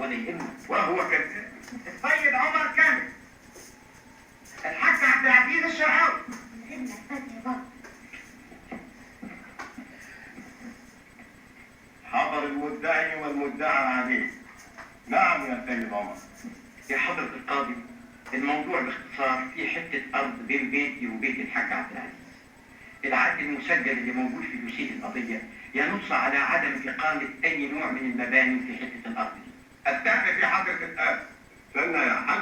ولا يهمك. وهو كذلك. السيد عمر كامل، الحاج عبد العزيز الشرعاوي. من غير ما يا بابا. حضر المدعي والمدعى عليه. نعم يا سيد عمر. يا حضرة القاضي، الموضوع باختصار في حتة أرض بين بيتي وبيت الحاج عبد العزيز. العقد المسجل اللي موجود في دوسيه القضية ينص على عدم إقامة أي نوع من المباني في حتة الأرض دي. استأنف يا حضرة القاضي. استنى يا حاج.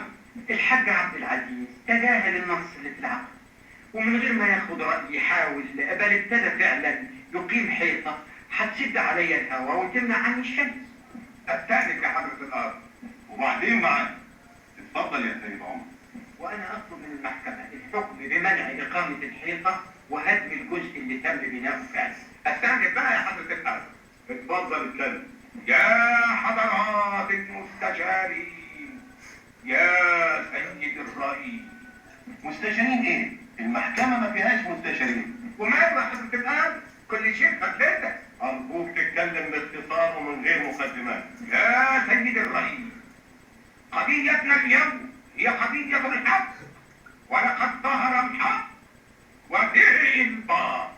الحاج عبد العزيز تجاهل النص اللي في العقد، ومن غير ما ياخد رأيي يحاول، بل ابتدى فعلا يقيم حيطة هتسد عليا الهواء وتمنع عني الشمس. استأنف يا حضرة القاضي. وبعدين معاك. اتفضل يا سيد عمر. وأنا أطلب من المحكمة الحكم بمنع إقامة الحيطة وهدم الجزء اللي تم بناؤه فعلا. استأنف بقى يا حضرة القاضي. اتفضل اتكلم. يا حضرات المستشارين، يا سيد الرئيس. مستشارين ايه؟ المحكمة ما فيهاش مستشارين. وماله يا حضرة القاضي؟ كل شيء بفضلتك. أرجوك تتكلم باختصار ومن غير مقدمات. يا سيد الرئيس، قضيتنا اليوم هي قضية الحق، ولقد ظهر الحق وفيه الباطل.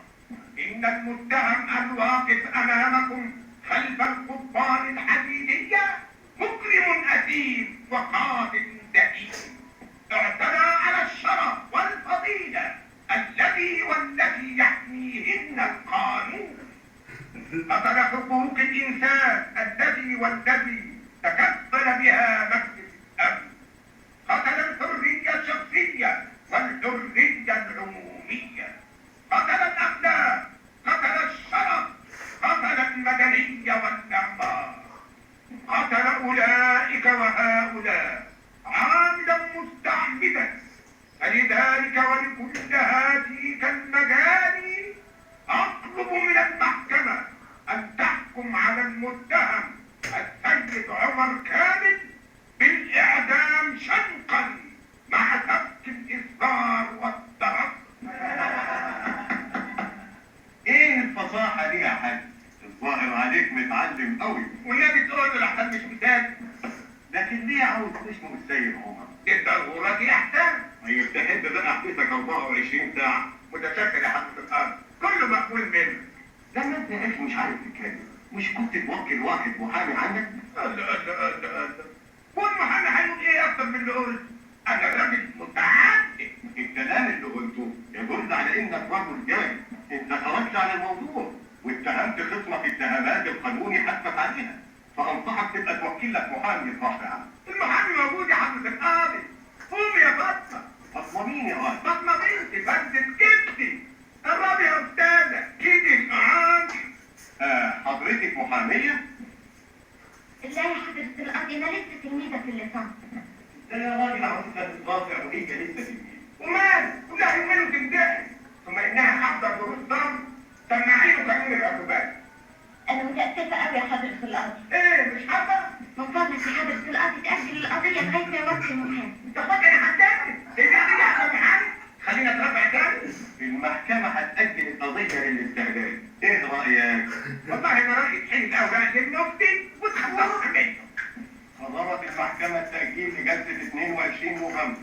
إن المتهم الواقف أمامكم خلف القضبان الحديدية مجرم أثيم وقاتل دئيم، اعتدى على الشرف والفضيلة الذي والتي يحميهن القانون، قتل حقوق الإنسان الذي والذي تكفل بها مجلس الأمن، قتل الحرية الشخصية والحرية العمومية، قتل الأخلاق، قتل الشرف، قتل المدنية والإعمار، قتل أولئك وهؤلاء عاملا مستعمدا. فلذلك ولكل هاتيك المجاني أطلب من المحكمة أن تحكم على المتهم السيد عمر كامل بالإعدام شنقا مع سبك الإصرار والترصد. ايه الفصاحة دي يا حاج؟ الظاهر عليك متعلم قوي. والنبي تقول له لحسن مش مثال. لكن ليه عاوز اسمه السيد عمر؟ للضرورة أحسن. طيب تحب بقى احبسك 24 ساعة؟ متشكر يا حضرة القاضي، كله مقبول منك. لما انت يا اخي مش عارف تتكلم، مش كنت توكل واحد محامي عنك؟ الله الله الله الله، والمحامي هيقول ايه اكتر من اللي قلته؟ انا راجل متعدد. الكلام اللي قلته يدل على انك رجل جاهل. انت خرجت على الموضوع واتهمت خصمك اتهامات القانون يحاسبك عليها، فانصحك تبقى توكل لك محامي يترافع عنك. المحامي موجود يا حضرة القاضي. قوم يا فاطمة. فاطمة مين يا راجل؟ فاطمة بنتي، بنت جدي. قربي يا أستاذة، كده القعاد. حضرتك محامية؟ لا يا حضرة القاضي، أنا لسه تلميذة في الليسانس. ده يا راجل عاوزها تترافع وهي لسه تلميذة. ومال؟ كلها يومين وتمتحن، ثم إنها حافظة دروس ضم، سمعينه قانون العقوبات. أنا متأسفة أوي يا حضرة القاضي. إيه مش حافظة؟ من فضلك يا حضرة القاضي تأجل القضية لغاية ما يوصل المحامي. تاخد أنا هتجنن، القضية عشان محامي؟ خلينا نترافع تاني. المحكمة هتأجل القضية للاستعجال، إيه رأيك؟ والله أنا رأيي تحيل الأوراق للمفتي وتخلصها منه. قررت المحكمة التأجيل لجلسة 22 نوفمبر.